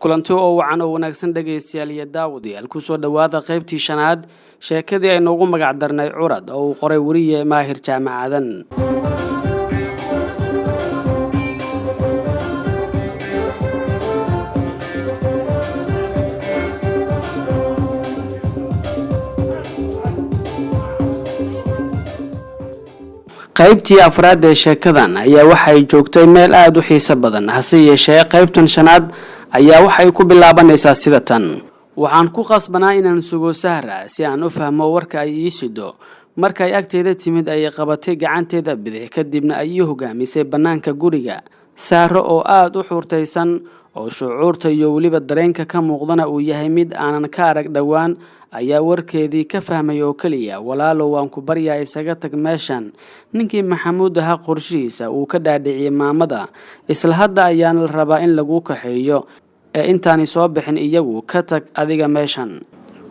Kulanti oo wacan oo wanaagsan, dhegaystayaal iyo daawadayaal, kusoo dhowaada qaybtii shanaad sheekadii aynu ugu magac darnay Curad, oo uu qoray weriye Maahir Jaamacadan. Qaybtii afraad ee sheekadan ayaa waxay joogtay meel aada u xiiso badan. Hase yeeshee, qaybtan shanaad ayaa waxay ku bilaabanaysaa sida tan: Waxaan ku qasbanaa inaan sugo Sahra si aan u fahmo warka ay ii sido. Markay agteeda timid ayay qabatay gacanteeda bidix, kadibna ay ii hogaamisay bannaanka guriga. Sahro oo aada u xuurtaysan, oo shucuurta iyo weliba dareenka ka muuqdana uu yahay mid aanan ka arag dhowaan, ayaa warkeedii ka fahmay oo keliya: "Walaalow, waan ku baryaa, isaga tag meeshan. Ninkii Maxamuud ahaa qorshihiisa uu ka dhaadhiciyey maamada, isla hadda ayaana la rabaa in lagu kaxeeyo, ee intaanay soo bixin iyagu ka tag adiga meeshan."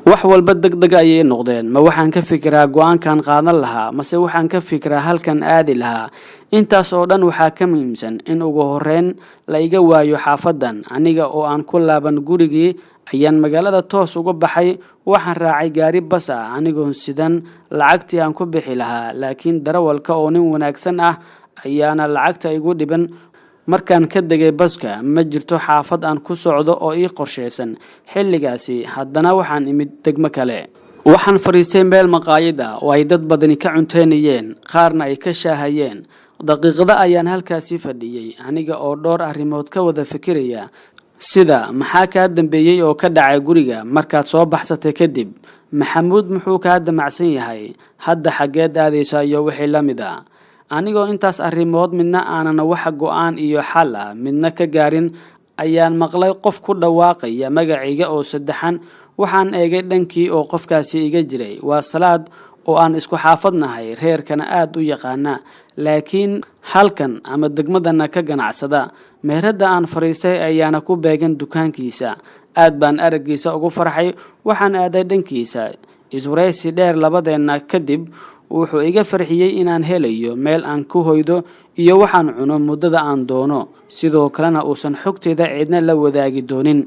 Wax walba deg deg ayay noqdeen. Ma waxaan ka fikiraa go-aankan qaadan lahaa, mase waxaan ka fikiraa halkan aadi lahaa? Intaas oo dhan waxaa ka muhiimsan in ugu horeyn la iga waayo xaafadan. Aniga oo aan ku laaban gurigii ayaan magaalada toos uga baxay. Waxaan raacay gaari bas ah, anigoon sidan lacagtii aan ku bixi lahaa, laakiin darawalka oo nin wanaagsan ah ayaana lacagta igu dhiban. Markaan ka degay baska, ma jirto xaafad aan ku socdo oo ii qorshaysan xilligaasi. Haddana waxaan imid degmo kale. Waxaan fadhiistay meel maqaayad ah oo ay dad badani ka cunteynayeen, qaarna ay ka shaahayeen. Daqiiqado ayaan halkaasi fadhiyey, aniga oo dhowr arrimood ka wada fikiraya, sida: maxaa kaa dambeeyey oo ka dhacay guriga markaad soo baxsatay kadib? Maxamuud muxuu kaa damacsan yahay hadda? Xaggeed aadaysa? Iyo wixii la mid ah. Anigoo intaas arrimood midna aanan wax go-aan iyo xal ah midna ka gaarin ayaan maqlay qof ku dhawaaqaya magacayga oo saddexan. Waxaan eegay dhankii oo qofkaasi iga jiray. Waa Salaad oo aan isku xaafadnahay, reerkana aada u yaqaana, laakiin halkan ama degmadana ka ganacsada. Meheradda aan fadhiistay ayaana ku beegan dukaankiisa. Aad baan araggiisa ugu farxay. Waxaan aaday dhankiisa. Iswaraysi dheer labadeenna kadib, wuxuu iga farxiyey inaan helayo meel aan ku hoydo iyo waxaan cuno muddada aan doono, sidoo kalena uusan xogteeda cidna la wadaagi doonin.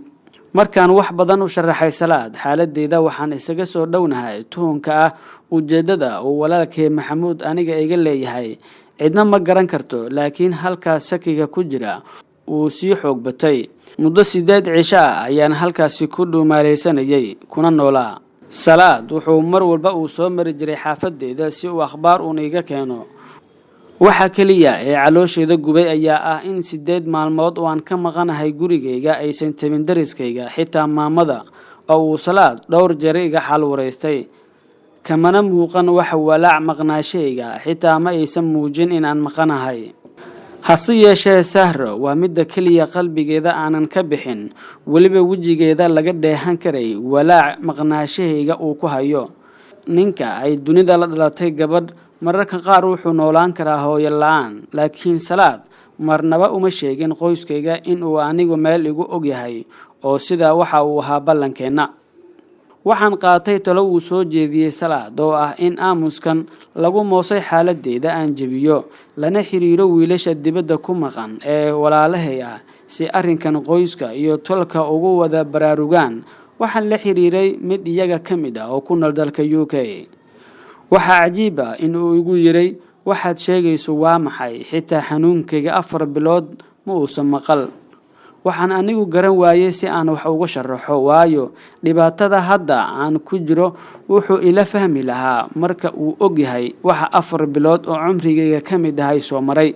Markaan wax badan u sharaxay Salaad xaaladeyda, waxaan isaga soo dhownahay tuhunka ah ujeeddada uu walaalkay Maxamuud aniga iga leeyahay cidna ma garan karto, laakiin halkaas shakiga ku jira uu sii xoog batay. Muddo 8 cisho ah ayaan halkaasi ku dhuumaaleysanayay kuna noolaa. Salaad wuxuu mar walba uu soo mari jiray xaafadeeda si uu akhbaar uun iga keeno. Waxa keliya ee caloosheeda gubay ayaa ah in 8 maalmood oo aan ka maqanahay gurigayga aysan tabin dariskayga, xitaa maamada oo uu Salaad dhowr jeer iga xaal waraystay. Kamana muuqan wax walaac maqnaashayga, xitaa ma aysan muujin inaan maqanahay. Hase yeeshee, Sahro waa midda keliya qalbigeeda aanan ka bixin, weliba wejigeeda laga dheehan karay walaac maqnaashahayga uu ku hayo. Ninka ay dunida la dhalatay gabadh mararka qaar wuxuu noolaan karaa hooyo la-aan, laakiin Salaad marnaba uma sheegin qoyskayga in uu anigu meel igu og yahay, oo sidaa waxa uu ahaa ballankeenna. Waxaan qaatay talo uu soo jeediyey Salaad, oo ah in aamuskan lagu moosay xaaladeyda aan jebiyo, lana xiriiro wiilasha dibadda ku maqan ee walaalahay ah, si arrinkan qoyska iyo tolka ugu wada baraarugaan. Waxaan la xiriiray mid iyaga ka mid ah oo ku nool dalka UK. Waxaa cajiib ah in uu igu yiray: "Waxaad sheegayso waa maxay? Xitaa xanuunkayga 4 bilood ma uusan maqal." Waxaan anigu garan waayey si aan wax uga sharaxo, waayo dhibaatada hadda aan ku jiro wuxuu ila fahmi lahaa marka uu og yahay waxa 4 bilood oo cumrigayga ka mid ahay soo maray.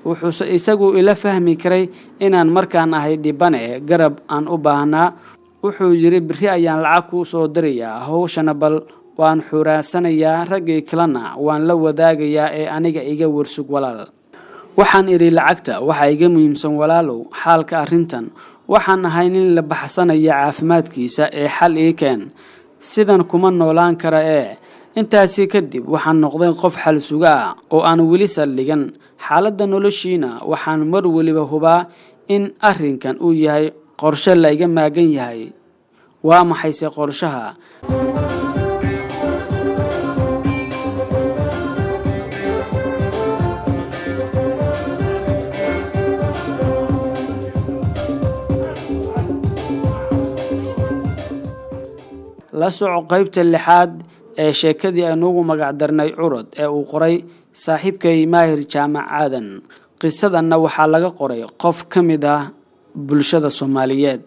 Wuxuuse isagu ila fahmi karay inaan markaan ahay dhibane garab aan u baahnaa. Wuxuu yidhi: "Beri ayaan lacag kuu soo dirayaa, hawshana bal waan xuraansanayaa, raggii kalena waan la wadaagayaa, ee aniga iga warsug, walaal." Waxaan idhi: "Lacagta waxaa iga muhiimsan, walaalow, xaalka arrintan. Waxaan ahay nin la baxsanaya caafimaadkiisa, ee xal ii keen. Sidan kuma noolaan kara." Ee intaasi kadib waxaan noqday qof xal suga ah oo aan weli saldhigan xaaladda noloshiina. Waxaan mar weliba hubaa in arrinkan uu yahay qorshe la iga maagan yahay. Waa maxayse qorshaha? La soco qaybta lixaad ee sheekadii aynuugu magac darnay Curad ee uu qoray saaxiibkay Maahir Jaamac Aadan. Qisadanna waxaa laga qoray qof ka mid ah bulshada Soomaaliyeed.